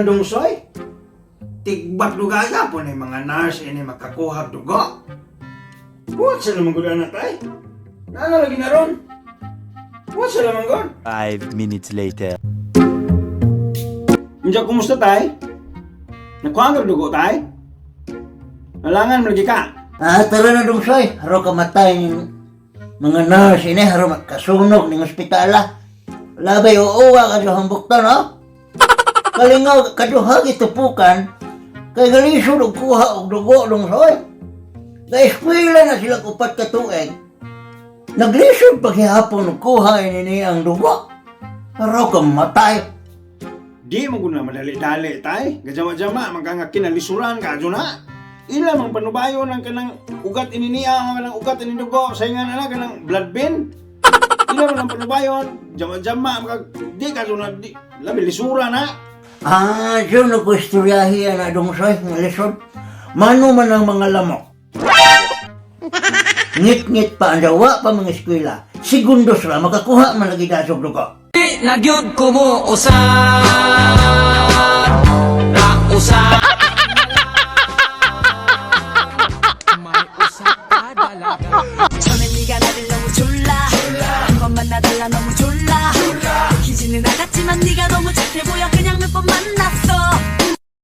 lang, Dongsoy. Tigbak duga po ni mga nurse ini makakuha dugo. Buhat sila man gud ana, tay. Naana lagi na ron. Buhat sila man gud. 5 minutes later. Unsa, kumusta, tay? Nakuha ka dugo, tay? Nalangan mo lagi ka. Ah, tara na, Dongsoy. Haro kamatay ning mga nurse ini, haro makasunog ning ospitala. Labay uuwa ka sa hambuktan, no? Kalingaw, kaduha gitupukan, kay galisod og kuha og dugo, Dongsoy. Kay eskwela na sila 4 ka tuig. Naglisod paghihapon og kuha ini ni ang dugo. Haro kamatay. Di mo gud na madali-dali, tay. Gajama-jama man ka nga kinalisuran ka na. Ila mang panubayo ng kanang ugat ini niya, ang kanang ugat ini dugo, sa nga na kanang blood bin. Ila man ang panubayon, jama-jama man ka di ka na di labi lisura na. Ah, yun ko istoryahi na, Dongsoy, nga lisod. Mano man ang mga lamok. Ngit-ngit pa ang dawa pa mga eskwela. Segundos ra makakuha man lagi dasog dugo. Di na gyud ko mo usab. Na usab.